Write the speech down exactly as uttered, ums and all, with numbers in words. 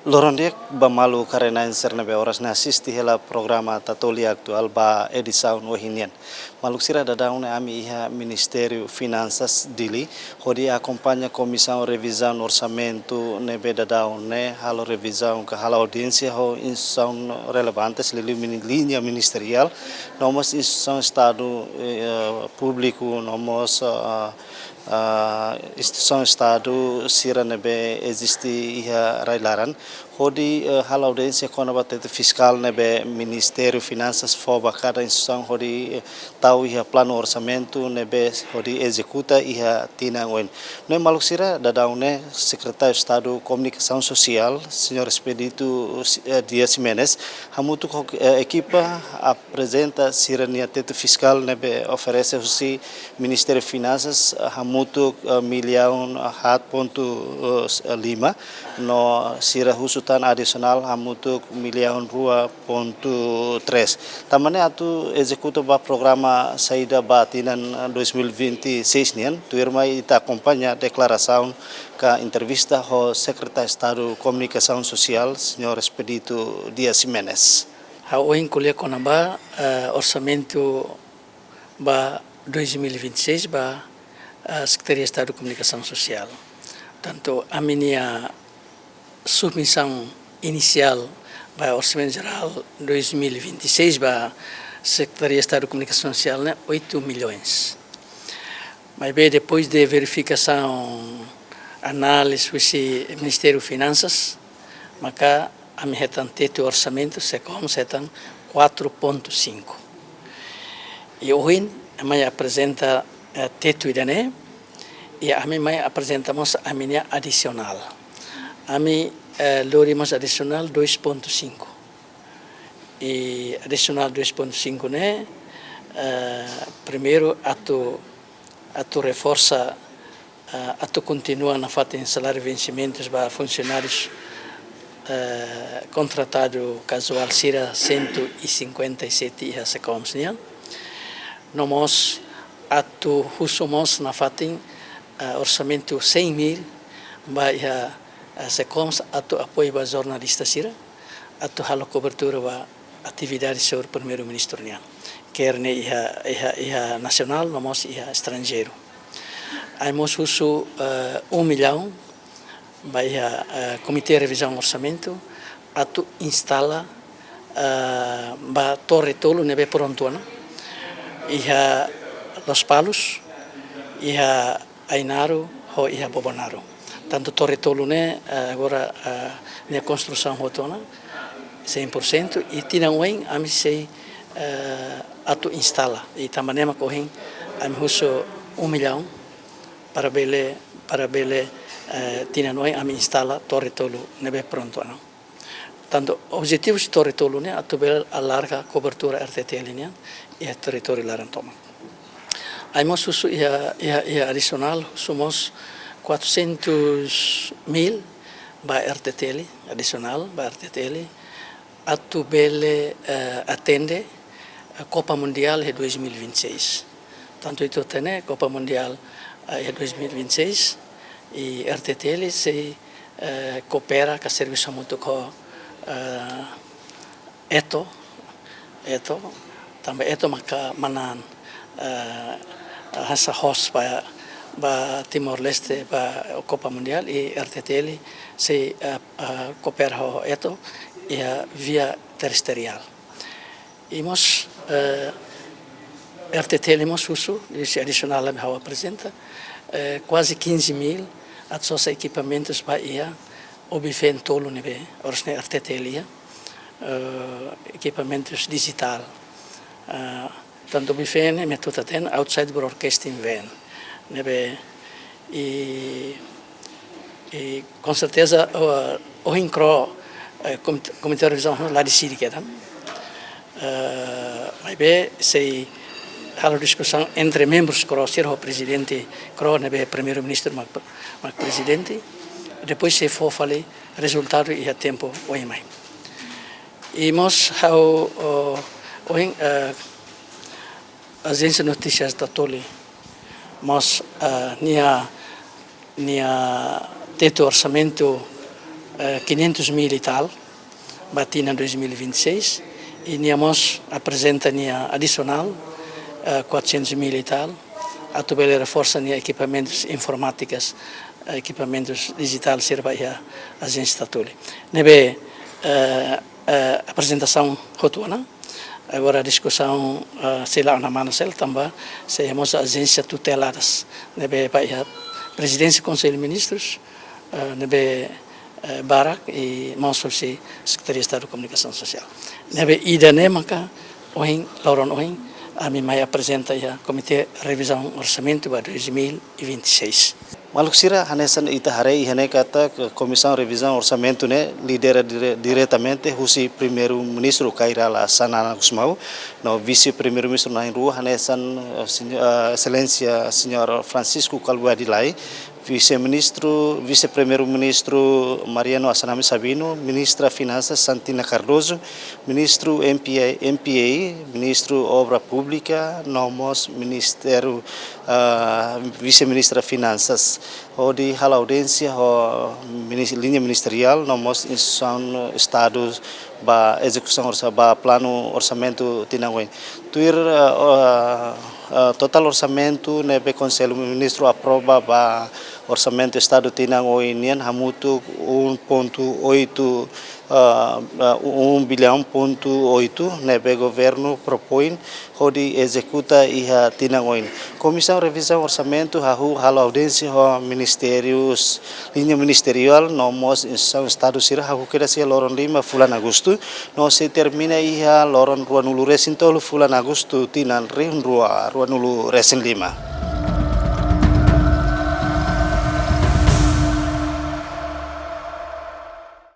Loron di'ak ba maluk haree-na'in sira ne'ebé oras ne'e asiste hela programa Tatoli Atuál ba edisaun ohin nian. Maluk sira, daudaun ne'e ami iha Ministériu Finansas Dili, hodi akompaña Komisaun Revizaun Orsamentu ne'ebé daudaun ne'e halo revizaun ka halo audiénsia ho instituisaun relevante liuliu mini-, liña ministeriál, no mós instituisaun Estadu, eh, públiku, no mós, ah, ah, instituisaun Estadu sira ne'ebé eziste iha rai-laran, hodi, eh, halo audiénsia kona-ba tetu fiskál ne'ebé Ministériu Finansas fó ba kada instituisaun hodi, eh, tau iha planu orsamentu ne'ebé hodi ezekuta iha tinan oin. No maluk sira, daudaun ne'e Sekretáriu Estadu Komunikasaun Sosiál, Señór Expedito, eh, Dias Ximenes, hamutuk ho, eh, ekipa aprezenta sira-nia tetu fiskál ne'ebé oferese husi Ministériu Finansas, eh, hamutuk, eh, millaun, eh, haat pontu, eh, lima, no sira husu tan adisionál hamutuk millaun rua pontu três. Tanba ne'e atu ezekuta ba programa saida ba tinan, eh, dois mil e vinte e seis nian, tuirmai ita akompaña deklarasaun ka entrevista ho Sekretáriu Estadu Komunikasaun Sosiál, Señór Expedito Dias Ximenes. Ha'u ohin ko'alia kona-ba, eh, orsamentu ba dois mil e vinte e seis ba, eh, Sekretaria Estadu Komunikasaun Sosiál. Tantu ami-nia submisaun inisiál ba Orsamentu Jerál dois mil e vinte e seis ba Sekretaria Estadu Komunikasaun Sosiál ne'e oito milhões. Maibé depois de verifikasaun, análize husi Ministériu Finansas, maka ami hetan tetu orsamentu, SECOMS hetan quatro ponto cinco. I ohin, ami mai aprezenta, eh, tetu ida-ne'e, i ami mai aprezenta mós ami-nia adisionál. Ami, eh, lori mós adisionál dois ponto cinco. I adisionál dois ponto cinco ne'e, eh, primeiru atu, atu reforsa, eh, atu kontinua nafatin saláriu vensimentus ba funsionárius, eh, kontratadu kazuál sira cento e cinquenta e sete iha SECOMS nian. No mós atu husu mós nafatin, eh, orsamentu cem mil ba iha, eh, SECOMS atu apoiu ba jornalista sira, atu halo kobertura ba atividade Señór Primeiru-Ministru nian. Ker ne'e iha, iha, iha nasionál, no mós iha estranjeiru. Ami mós husu, eh, um milhão ba iha, eh, Komité Revizaun Orsamentu atu instala, eh, ba torre tolu ne'ebé prontu ona. Iha Lospalos, iha Ainaro, ho iha Bobonaro. Tantu torre tolu ne'e, eh, agora, eh, nia konstrusaun hotu ona, cem por cento, i tinan oin ami sei, eh, atu instala. I tanba ne'e mak ohin ami husu um milhão para bele, para bele, eh, tinan oin ami instala torre tolu ne'ebé prontu ona. Tantu objetivu husi torre tolu ne'e atu bele alarga kobertura RTTL nian iha territóriu laran tomak. Ami mós husu iha, iha, iha adisionál, husu mós quatrocentos mil ba RTTL, adisionál ba RTTL, atu bele, eh, atende, eh, Copa Mundial iha dois mil e vinte e seis. Tantu ita hatene Copa Mundial, eh, iha dois mil e vinte e seis, i RTTL sei, eh, koopera ka servisu hamutuk ho, eh, ETO, ETO, tanba ETO maka manán, eh, hanesan host ba, ba Timor-Leste ba Copa Mundial, i RTTL sei, eh, eh, koopera ho ETO iha via terrestriál. I mós, eh, RTTL mós husu, husi adisionál ami ha'u aprezenta, eh, kuaze quinze mil atu sosa ekipamentus ba iha OBVN tolu ne'ebé oras ne'e RTTL iha, eh, ekipamentus dijitál. Eh, tantu OBVN ne'e ita hatene Outside Broadcasting Van. Ne'ebé i, i com certeza, o, ohin KRO, eh, komit-, Komité Revizaun la deside kedan. Eh, maibé sei halo diskusaun entre membrus KRO sira ho prezidente KRO ne'ebé Primeiru-Ministru mak, mak prezidente. Depois sei fó fali rezultadu iha tempu oin mai. I mós ha'u, o, ohin, eh, Ajénsia Notísias Tatoli mós, eh, nia, nia tetu orsamentu eh, quinhentos mil e tal, ba tinan dois mil e vinte e seis, i nia mós aprezenta nia adisionál, eh, quatrocentos mil e tal, atu bele reforsa nia ekipamentus informátikas, eh, ekipamentus dijitál sira ba iha ajénsia Tatoli. Ne'ebé, eh, eh, aprezentasaun hotu ona, agora diskusaun, eh, sei la'o ona mana sel tanba sei hamosu ajénsia tuteladas, ne'ebé ba iha Prezidénsia Konsellu Ministrus, eh, ne'ebé, eh, barak i mós husi Sekretaria Estadu Komunikasaun Sosiál. Ne'ebé ida-ne'e maka ohin, loron ohin, ami mai aprezenta iha Komité Revizaun Orsamentu ba dois mil e vinte e seis. Maluk sira, hanesan ita haree iha ne'e katak Komisaun Revizaun Orsamentu ne'e lidera dire-, diretamente husi Primeiru-Ministru Kay Rala Xanana Gusmão, no Vise-Primeiru-Ministru na'in-rua hanesan, eh, señ-, eh, Exelénsia Señór Francisco Kalbuadi Lay, Vise-Ministru, Vise-Primeiru-Ministru Mariano Assanami Sabino, Ministra Finansas Santina Cardoso, Ministru M P A, M P A, Ministru Obra Públika, no mós Ministériu, ah, Vise-Ministra Finansas, hodi halo audiénsia ho minis-, liña ministeriál, no mós instituisaun Estadu ba ezekusaun orsa-, ba planu orsamentu tinan oin. Tuir, eh, eh, eh, totál orsamentu ne'ebé Konsellu Ministru aprova ba Orsamentu Estadu tinan oin nian hamutuk um ponto oito, eh, eh, um bilhão ponto oito ne'ebé governu propoin hodi ezekuta iha tinan oin. Komisaun Revizaun Orsamentu hahú halo audiénsia ho ministérius, liña ministeriál, no mós instituisaun Estadu sira hahú kedas iha loron lima fulan Agostu, no sei termina iha loron ruanulu-resin-tolu fulan Agostu tinan rihun rua ruanulu-resin-lima.